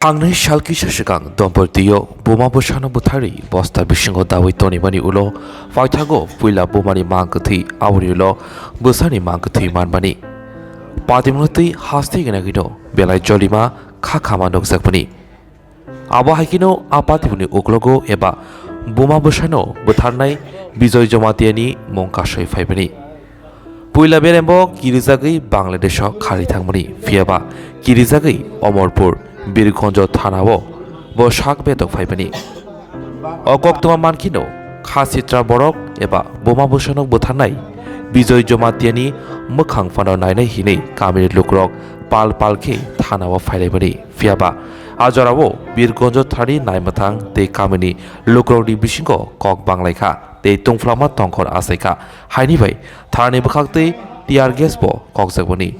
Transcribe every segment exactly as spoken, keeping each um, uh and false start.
Thangnai sal kisa swkang dompotio buma bwsano bwtharwi bosta bisingo dawi tonimani ulo paithago puila bumani mang kwthwi, aboni ulo bwsani mang kwthwi manmani. Patimungno twi haste gwnagwino belai jolima kha khama nukjakmani. Abo hai kheno a patimungni uklogo eba buma bwsano bwtharnai Bijoy Jamatiani mung kasui phaimani. Puila berembo kirijagwi Bangladesho khari thangmani, phiyaba kirijagwi Omorpur, Birgonjo thanao bo sak betok phaimani. O koktwma mankhino kha sitra borok eba buma bwsano bwtharnai Bijoy Jamatiani mwkhang phano nainai hinwi kamini lukurok pal pal khe thanao phailaimani. Phiyaba a jorao Birgonjo thani naimwthang tei kamini lukurokni bisingo kok banglaikha tei tungphlamma tongkhor achaikha. Haini bai tharni bwkhaktwi tear gas bo kokjakmani.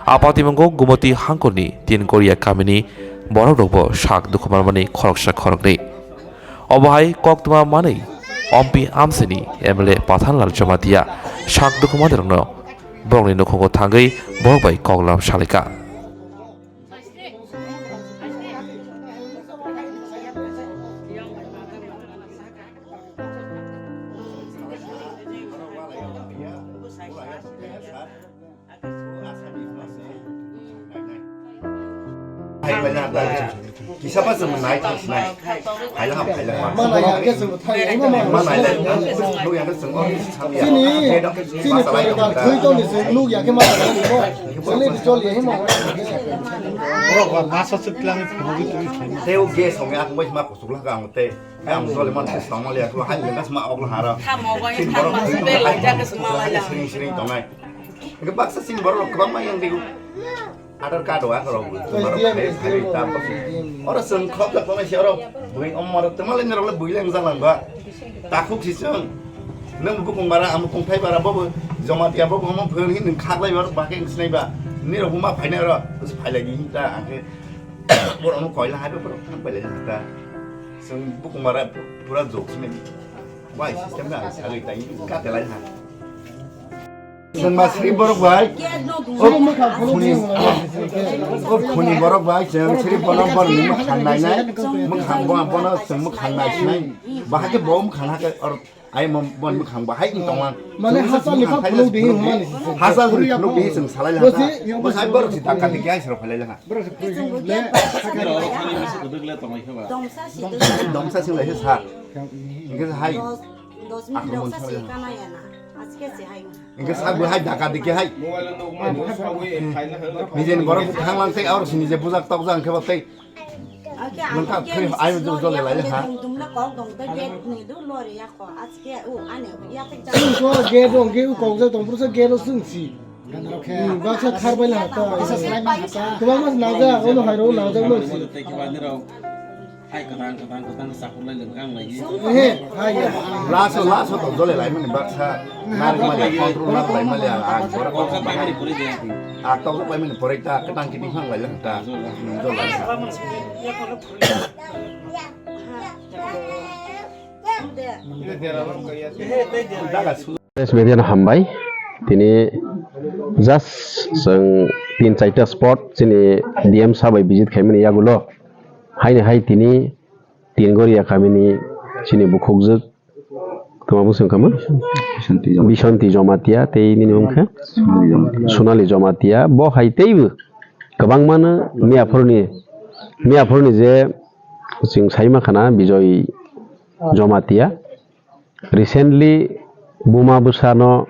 A patimungo Gumoti hangkorni Tin Goria kamini borokrokbo sak dukhu manmani khoroksa khoroknwi. Obo hai koktwma manwi Ompi Amsini M L A Pathanlal Jamatia sak dukhu manwirokno borokni nukhugo thangwi borok bai koklam salaikha. Kisa pa chwng nai thang sinai. Phaila ha, phaila ha. Mana ya ke chwng thai, ma mana. Mana ya, nung ya ke chwng o samya. Chini, chini poribar thwi tong ni chwng nuk ya ke mana. Chwng ni chol ya he ma. Bro, ba masa chwk lang phunugwi twi khlai. Tei o gas hongya ang bai ma kusuk la ka ang tei. Ang jole man se samali ya ko hai le gas ma ok la hara. Tamo bai tamo se be la ja ke sma la ya. Sring sring tongnai. Ke baksa sin borok kwbangma yang diu. Aadhaar card o akhoro bo. Borok S D M, khai, khai S D M ta bo. S D M. Oro chwng khop jak tongnai se oro. Bui om maro twma le nirok le bui leng jalang ba. Takhuk si chwng. Nwng bukung bara, amo kung thai bara, bobo Jamatia bobo omo phwrwng hin nwng khak lai ba, bakhe nwng sinai ba. Nirok bo ma phainai oro. Bus phailai di hin ta, angkhe borok no koila hai ba, borok thang pailai ta. Chwng bukung bara pura jok sinai. Bai system na, sagwi tai, ka telai ha. Chwng ma sri borok bai. O khuni, o khuni borok bai, chwng sri borok borok ni mwkhang nai nai, mwkhang bo, bono chwng mwkhang nai sinai. Bahai khe bo mwkhang ha khe or ai mo, bon mwkhang bahai ni tongma. Mane chwng hachal ni mwkhang pha khai phunuk de phunuk himani de. Hachal ni phunuk de chwng salai la. Bo si, bo sai borok si ta ka de kya sero phalai la. Borok si phunuk le. Domsa si. Domsa si lai sa. Hingke hai. Dos, dos minute rok sa si kana ya na. Aske se hai. Hingke sa bo hai daka dike hai. Mobile no ma bo sa bo e khai na. Nije ni borok thang lang tei aur si nije bujak tok jang khe bo tei. Oke, ang ke ai jo jo le lai ha. Dum la kok dong ta get ni du lori ya ko. Aske u ane ya tek jang. Ko get dong ge u kok jang tong pur sa get lo sung si. Baksa thar bai na ta. Kwbangma nangja, ono hai rok nangjakmani. Hai kwthang kwthang kwthang chakhulai lwng kang lai. Ehe, hai. Laso, laso to dole lai mani baksa. Nar mali control nar lai mali ang, ang borak. Kok sak lai mani pore je. Ak tok sak lai mani pore ta, kwtang kiti phang lai lang ta. Dole lai. Daga su- Press media no hambai. Tini just chwng tin chaita spot chini D M sir bai visit khaimani yagulo. Haini hai tini Tin Goria kamini chini bukhukjwk tuma bwswng kama? Bishanti Jamatia. Bishanti Jamatia tei nini wngkha? Sonali Jamatia. Sonali Jamatia. Bo hai teibo kwbangmano miyaphurni, miyaphurni je chwng saima khana Bijoy Jamatia. Recently buma bwsano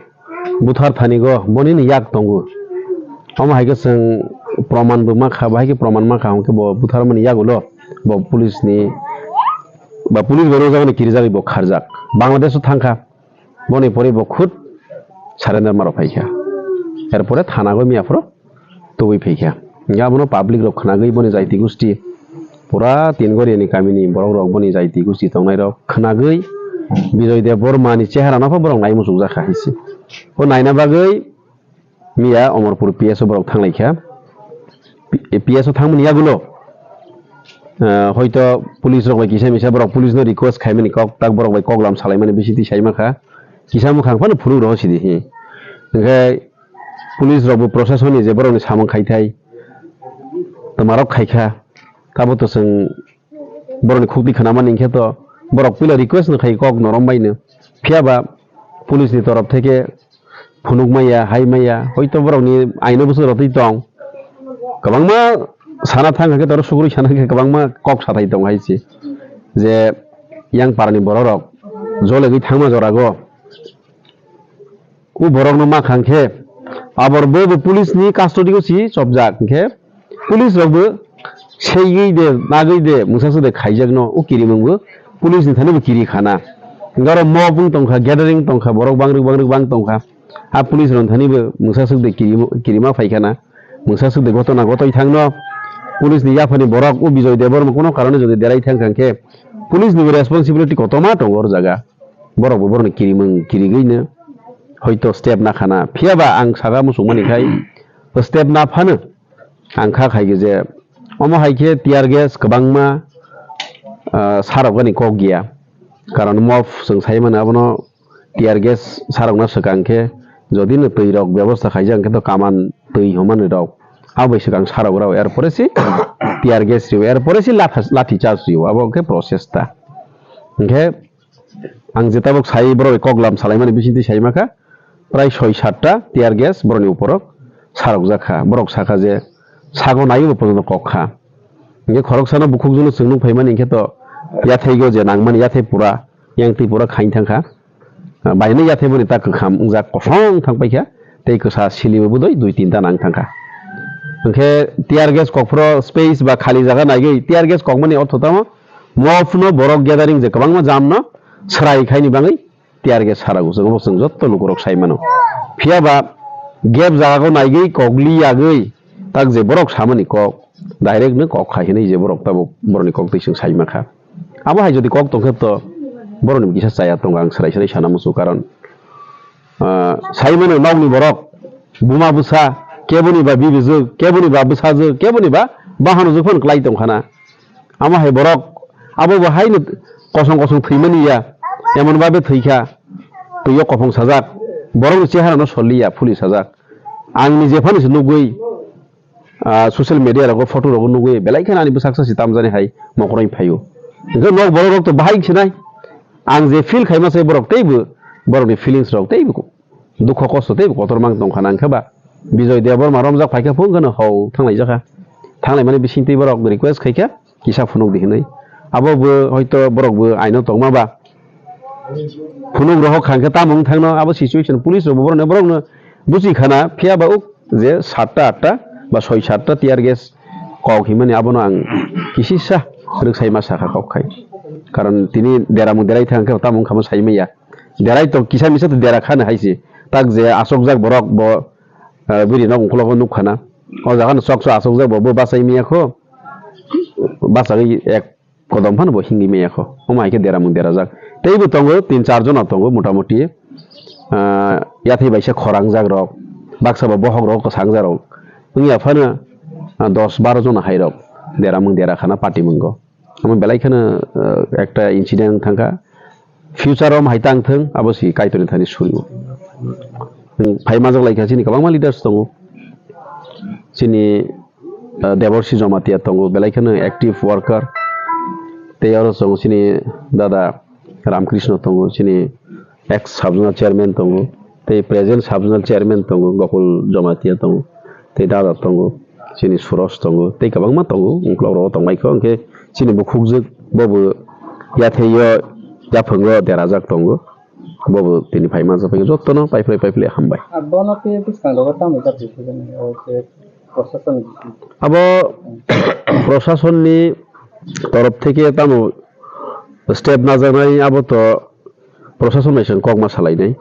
buthar thanigo bonini yak tongo. Omo hai khe chwng proman bo mankha, bahai khe proman mankha, hwnkhe bo butharmani yagulo bo police ni ba police bai rwjakmani kirijagwi bo kharjak. Bangladesh o thangkha, boni pore bo khud surrender ma rw phaikha. Erpore thana go miyaphoro tubui phaikha. Hingke abono public rok khnagwi boni jaiti gusti, pura Tin Goria ni kamini borok rok boni jaiti gusti tongnai rok khnagwi Bijoy Debbarma ni chehara no pho borok nai muchukjakha hinsi. O naina bagwi miya Omorpur P S o borok thanglaikha. P-, P S o thangmani yagulo, ah, hoito police rok bai kisa misa borok police no request khaimani kok, tak borok bai koklam salaimani bisingtwi saimankha. Kisa mwkhang phano phunuk roho sidi hi. Hwnkhe police rok bo proshasoni je borokni samung khaithai, twmarok khaikha, tabo to chwng borokni khukti khwnamani hinkhe to borok puila request no khai kok norom baino. Phiya ba police ni torof theke phunuk maya, hai maya, hoito borokni aino bwswk rotwi tong. Kwbangma sana thang khe toro sugurui sana khe kwbangma kok sathai tong hai se. Je yang parani borok rok jolegwi thangma jorago. O borokno ma khang khe, abor bo, bo police ni custody o si chopjak, hwnkhe police rok bo seigwi de, nagwi de, mungsa suk de khaijakno, o kirimung bo police ni thani bo kiri khana. Hwnkhe oro mob wng tongkha, gathering tongkha, borok bangrwk bangrwk bang tongkha. A police rok thani bo mungsa suk de kirimo-, kirima phaikhana, mungsa suk de gotona gotoi thangno, police ni yaphani borok o Bijoy Debbarma kono karone jodi derai thang kha khe, police ni bo responsibility kotorma tongo oro jaga. Borok bo borokni kirimung kirigwino hoito step nakhana. Phiya ba ang saka muchungmani khai step naphano ang kha khai je omo hai khe tear gas kwbangma, ah, sarok gani kok giya. Karon mob chwng sai mano abono tear gas sarokna swkang khe jodi no twi rok bebosta khaijak hwnkhe to kaman twi hwnmani rok abo bai swkang sarok rw er pore si tear gas rw er pore si latha-, lathi charge rw abo khe process ta. Hwnkhe ang je tabuk sai borok bai koklam salaimani bisingtwi saima kha, prai soi satta tear gas borokni uporo sarokjak kha. Borok sakha je sago naiwi bo pojono kok kha. Hingke khoroksano bukhukjwkno chwng nuk phaimani hingke to yathaigo je nangmani yathai pura, yang twi pura khain thang kha. Baino yathai boni ta kwkham wngjak kosong thang paikha, tei kwsa silibo bwdwi dui tinta nang thang kha. Hingke tear gas kokphro space ba khali jaga naigwi tear gas kokmani ortho tamo? Mophuno borok gathering je kwbangma jamno swrai khaini bagwi tear gas sarago chwng, obo chwng jotto lukurok sai mano. Phiya ba gap jagao naigwi kok li yagwi tak je borok samani kok direct no kok khai hinwi je borok tabuk borokni kok twi chwng sai mankha. Abo hai jodi kok tongkhe to borokni kisa chaya tongo ang swrai swrai sana muchungo karon, ah, sai mano nokni borok buma bwsa keboni ba bibijwk keboni ba bwsajwk keboni ba bahanojwk phano kwlai tongkhana. Amo hai borok, abo bo haino kosong kosong thwimani ya, emon babe thwikha, twiyo kophong sajak, borokni cheharano solliya, phuli sajak. Ang nije phano se nugwi, ah, social media rogo, photo rogo nugwi, belai kheno ani bwsak sasi tamjani hai mokroi phaio. Hwnkhe nok borok rok to bahai khe nai. Ang je feel khaima se borok teibo, borokni feelings rok teibo dukho kosto teibo kotor mang tongkha nangkhe ba. Bijoy Debbarma romjak phaikha phung kheno hau thanglaijakha. Thanglaimani bisingtwi borok request khaikha kisa phunuk di hinwi. Abo bo hoito borok bo aino tongma ba phunuk rohok khangkhe tamo wng thangno abo situation police rok bo borokno, borokno buchi khana phiya ba uk je satta atta ba soi satta tear gas kok himani abono ang kisisa rwksai ma sakha kok khai. Karon tini deramung derai thangkhe tamo wngkha mo saimaya. Derai to kisa misa to dera khani hai se. Tak je asokjak borok bo, ah, bwrwi nok ungkologo nuk khana. O jaga no sok sok asokjak bo, bo bachai maya kho. Bachagwi ek kodom phano bo hingwi maya kho. Omo hai khe deramung derajak. Teibo tongo tin char jona tongo motamoti. Ah, yathai baisa khorang jak rok. Baksa bo bohok rok kwsang jak rok. Wngya phano, ah, dos baro jona hai rok deramung dera khana party mungo. Omo belai kheno, eh, ekta incident wng thangkha. Future o hai tang thung, abo si Kaitorni thani suriwo. Phai majak laikha chini kwbangma leaders tongo. Chini, eh, Deborsi Jamatia tongo, belai kheno active worker. Tei oro tongo chini dada Ramkrishna tongo, chini ex sub zonal chairman tongo, tei present sub zonal chairman tongo, Gokul Jamatia tongo, tei dada tongo, chini Suros tongo, tei kwbangma tongo, uklok rogo tongbai kho, hwnkhe chini bukhukjwk bobo yathai o yaphango derajak tongo, bobo tini phai mansa phai jottono paiphlai paiphlai hambai. Ah, bono tei bwskang rogo tamo jat rwkhe, o je proshasoni bising? Abo proshasonni torof theke tamo step najaknai, abo to proshasonni se kokma salainai.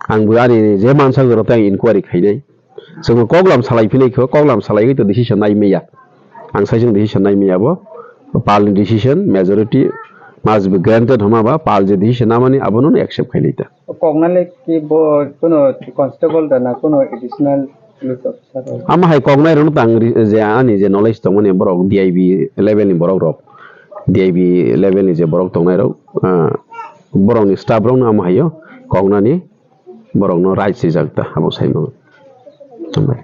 Ang bo ani je mansa goro tei ang inquiry khainai. Chwng koklam salai phinai kho, koklam salai to decision nai maya. Ang sai chwng decision nai maya bo. Pal ni decision, majority must be granted homa ba, pal je decision namani abono accept khainai ta. Koknale ki bo kono constable da na kono additional Ama hai koknai rok no tang ri-, je ani je knowledge tongmani borok D I B level ni borok rok, D I B level ni je borok tongnai rok, ah, borok ni staff rok no ama haio koknani borok no right swijak ta abo sai mano. Hambai.